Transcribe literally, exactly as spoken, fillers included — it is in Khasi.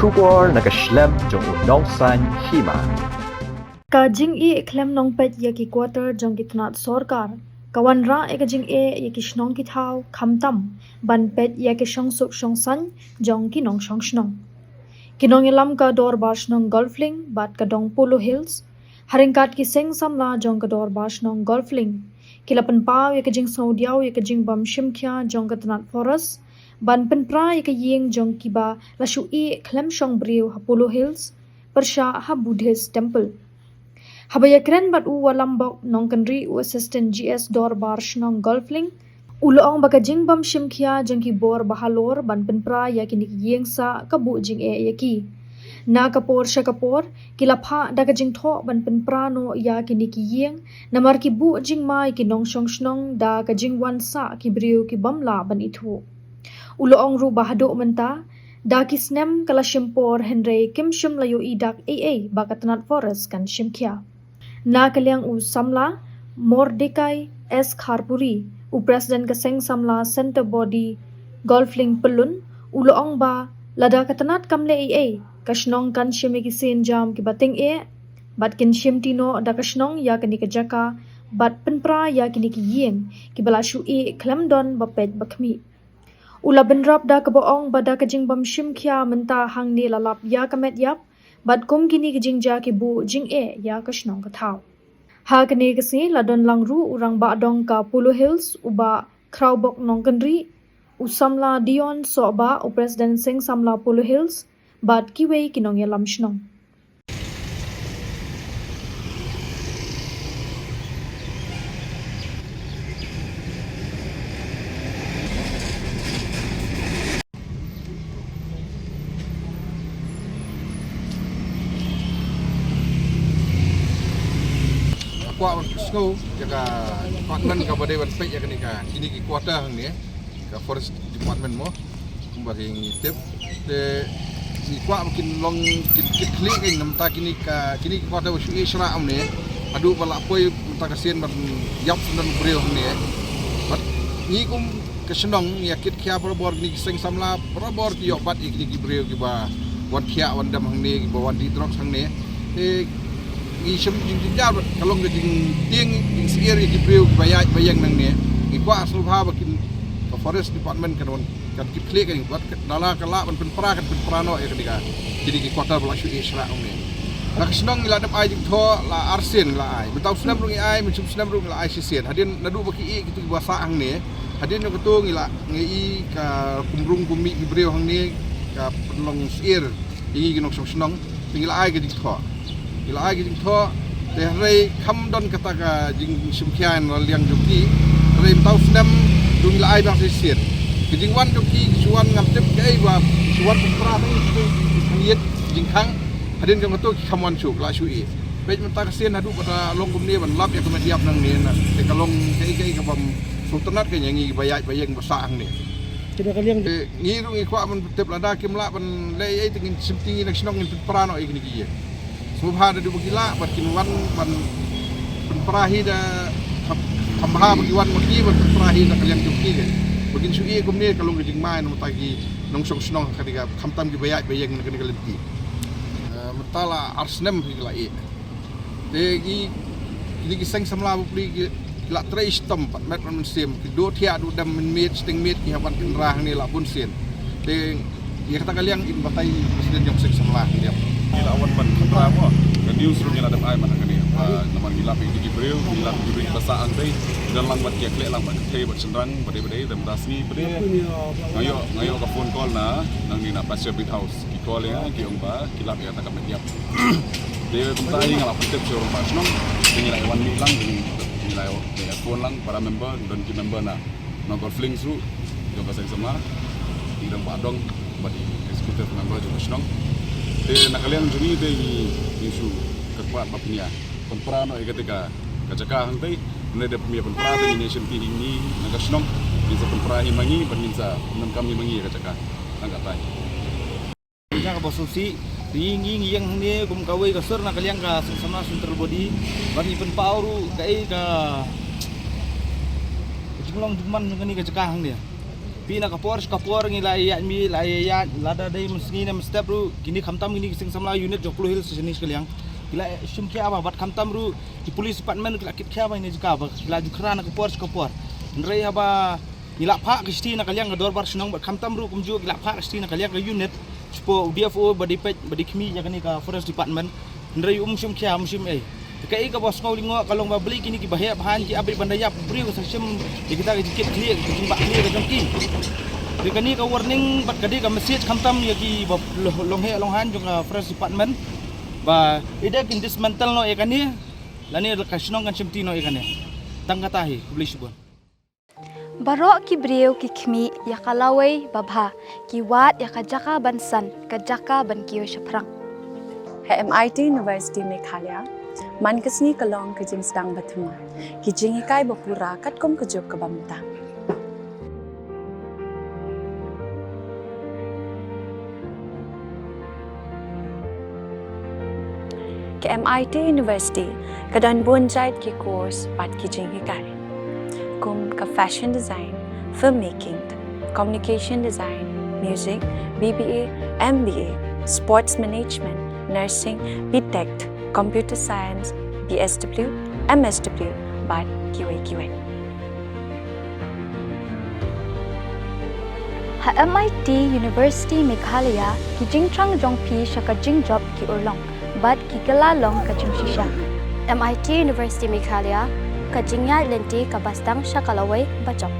Khubor na ka shlem jong u Nongsaiñ Hima. Ka jingïeh khlem nongpeit ïa ki quarter jong ki tnat sorkar ka wanrah ïa ka jingeh ïa ki shnong ki thaw, khamtam ban peit ïa ki shongsuk shongsaiñ jong ki nongshong shnong. Ki nongïalam ka Dorbar Shnong Golflink bad ka Dong Polo Hills, ha ryngkat ki seng samla jong ka Dorbar Shnong Golflink, ki la pynpaw ïa ka jingsngewdiaw ïa ka jingbym shim khia jong ka tnat forest ban pynpra ïa ka ïing jong kiba la shu ïeh khlem shong briew ha Polo Hills pyrshah ha Buddhist Temple. Haba ïakren bad u Walambok Nongkynrih, u Assistant G S Dorbar Shnong Golflink, u la ong ba ka jingbym shim khia jong ki bor ba halor ban pynpra ïa kine ki ïing sah ka buh jingeh ïa ki. Na ka por sha ka por ki la phah da ka jingthoh ban pynpra noh ïa kine ki ïing, namar ki buh jingma ïa ki nongshong shnong da ka jingwan sah ki briew ki bym lah ban ithuh. U la ong ruh ba haduh mynta da ki snem ka la shim por, hynrei kim shym la ïohi dak ei ei ba ka tnat forest kan shim khia. Na ka liang u samla Mordekai S Kharpuri, u president ka seng samla Centre Body Golflink Pyllun, u la ong ba lada ka tnat kam leh ei ei, ka shnong kan shim ïa ki sienjam kiba tyngeh bad kin shimti noh da ka shnong ïa kane ka jaka bad pynpra ïa kine ki ïing kiba la shu ïeh khlem don ba peit ba khmih. U la bynrap da kaba ong ba da ka jingbym shim khia mynta hangne la lap ïa ka met ïap, bad kum kine ki jingjia ki buh jingeh ïa ka shnong ka thaw. Ha kane ka sngi la don lang ruh u rangbah dong ka Polo Hills, u Bah Khraubok Nongkynrih, u samla Dion Sohbah, u president seng samla Polo Hills, bad kiwei ki nongïalam shnong. Kwah ban sngew ïa ka department kaba dei ban peit ïa kane ka, kine ki quarter hangne, ka forest department mo, kumba ki ngi tip. Te ngi kwah ba kin long, kin kit khlieh kein namar ta kine ka, kine ki quarter ba shu ïeh shrah hangne, haduh ba la poi mynta ka sien ban ïap sendon briew hangne. Bad ngi kum ka shnong ngi ïa kit khia barabor, kine ki seng samla barabor ki ïoh bat ïa kine ki briew kiba wan khiah wan dem hangne, kiba wan dih drugs hangne. Te ngi shem jingjynjar bad ka long ka jingtieng jingsyier ïa ki briew kiba ïaid ba ïeng nangne. Ngi kwah sngewbha ba kin, ka forest department kan wan, kan kit khlieh kan, bad lada ka lah ban pynpra kan pynpra noh ïa kane ka, kine ki quarter ba la shu ïeh shrah hangne. Na ka shnong ngi la dep ai jingthoh la arsien ngi la ai. Mynta u snem ruh ngi ai, mynshem snem ruh ngi la ai shisien. Hadien naduh ba ki ïeh kito kiba sah hangne, hadien jong kato ngi la, ngi i ka kumrung kumih ki briew hangne, ka pynlong syier ïa ngi ki nongshong shnong. Te ngi la ai ka jingthoh, ngi la ai ka jingthoh. Te hynrei kam don kata ka jingshim khia na liang jong ki. Hynrei mynta u snem ruh ngi la ai biang shisien. Ka jingwan jong ki, ki shu wan ngam tip kaei ba, ki shu wan pynpra tang ïa ki jingkhang. Hadien jong kato ki kham wan shuh, la shu ïeh. Peit mynta ka sien haduh kata long kumne ban lap ïa ka met ïap nangne na. Te ka long kaei kaei kabym sngewtynnat kein ïa ngi ba ïaid ba ïeng ba sah hangne. Te ngi ruh ngi kwah ban tip, lada kim lah ban leh ei ei te ngin shim ti ngi na shnong ngin pynpra noh ïa kine ki ïing. Sngewbha da duh ba ki lah bad kin wan ban pynpra hi da kham, kham bha ba ki wan ma ki ban pynpra hi da ka liang jong ki kein. Ba kin shu ïeh kumne ka long ka jingma na bynta ki nongshong shnong ha kane ka, khamtam kiba ïaid ba ïeng na kane ka lynti. Eh, mynta la ar snem hi ki la ïeh. Te ki, kine ki seng samla bapli ki la trei shitom pat met pat mynsiem, ki duh thiah duh dem mynmiet shiteng miet ki hap ban kynrah hangne la bun sien. Te ïa kata ka liang in batai president jong seng samla ki dep. Ngi la wan ban kynrah mo. Ka news ruh ngi la dep ai man hangne. Ba namar ngi lap ïa ki briew, ngi lap ïa ki briew ba sah hangtei. Don lang bad ki ïa khleh lang bad ki thei bad shynrang bad dei bad dei, te mynta sngi bad dei. Nga ïoh, nga ïoh ka phone call na nangne na Pasture Beat House. Ki call ïa nga, ki ong ba ki lap ïa kata ka met ïap. Te kumta hi nga la pyntip sha u rangbah shnong, te ngi la wan mih lang, ngi la phone lang para member, don ki member na Nongkor Flings ruh jong ka seng samla, i rangbah dong bad i executive member jong ka shnong. Te na ka liang jong ngi te ngi, ngi shu kyrpad ba pynïa pynpra noh ïa kata ka, ka jaka hangtei. Mynne da pynïa pynpra te ngin ïa shim ti hi ngi na ka shnong, ngin sa pynpra hi ma ngi bad ngin sa pyndonkam hi ma ngi ïa ka jaka. Tang katei. Ïa kaba sngewsih, ngi, ngi, ngi ïeng hangne kum kawei ka sur na ka liang ka seng samla central body. Bad ngi pynpaw ruh kaei ka, ka jinglong jingman jong kane ka jaka hangne. Te Ïa na ka por sha ka por ngi la ïaid, ngi la ïaid, lada dei mynsngi ne mynstep ruh, kine khamtam kine ki seng samla unit jong Polo Hills Station ne sha ka liang, ki la shim khia bha, bad khamtam ruh ki police department ki la kit khia bha ïa kane ka jaka, ba ki la ju khra na ka por sha ka por. Hynrei haba ngi la phah ka shithi na ka liang ka dorbar shnong, bad khamtam ruh kumjuh ki la phah ka shithi na ka liang ka unit, shapoh u D F O ba dei peit ba dei khmih ïa kane ka forest department, hynrei um shim khia, um shim ei. Kaei kaba sngewlyngngoh ka long ba balei kine kiba heh ba haiñ ki ap ban da ïap briew, sa shim ïa kita ki jingkit khlieh, ki jingbah khlieh ka jong ki. Te kane ka warning bad ka dei ka message khamtam ïa kiba long heh long haiñ jong ka forest department, ba lada kin dismantle noh ïa kane, lane ka shnong kan shimti noh ïa kane. Tang kata hi, khublei shibun. Baroh ki briew ki khmih ïa ka lawei babha, ki wad ïa ka jaka ban san, ka jaka ban kiew shaphrang. Ha M I T University Meghalaya, man ka sngi ka long ka jingsdang ba thymmai, ki jinghikai ba pura katkum ka juk kaba mynta. Ka M I T University ka don bun jait ki course bad ki jinghikai, kum ka fashion design, filmmaking, communication design, music, B B A, M B A, sports management, nursing, B Tech, computer science, B S W, M S W, bad kiwei kiwei. Ha M I T University Meghalaya, ki jingthrang jong phi sha ka jingjop ki urlong bad ki kylla long ka jingshisha. M I T University Meghalaya, ka jingïaid lynti kaba sdang sha ka lawei bajop.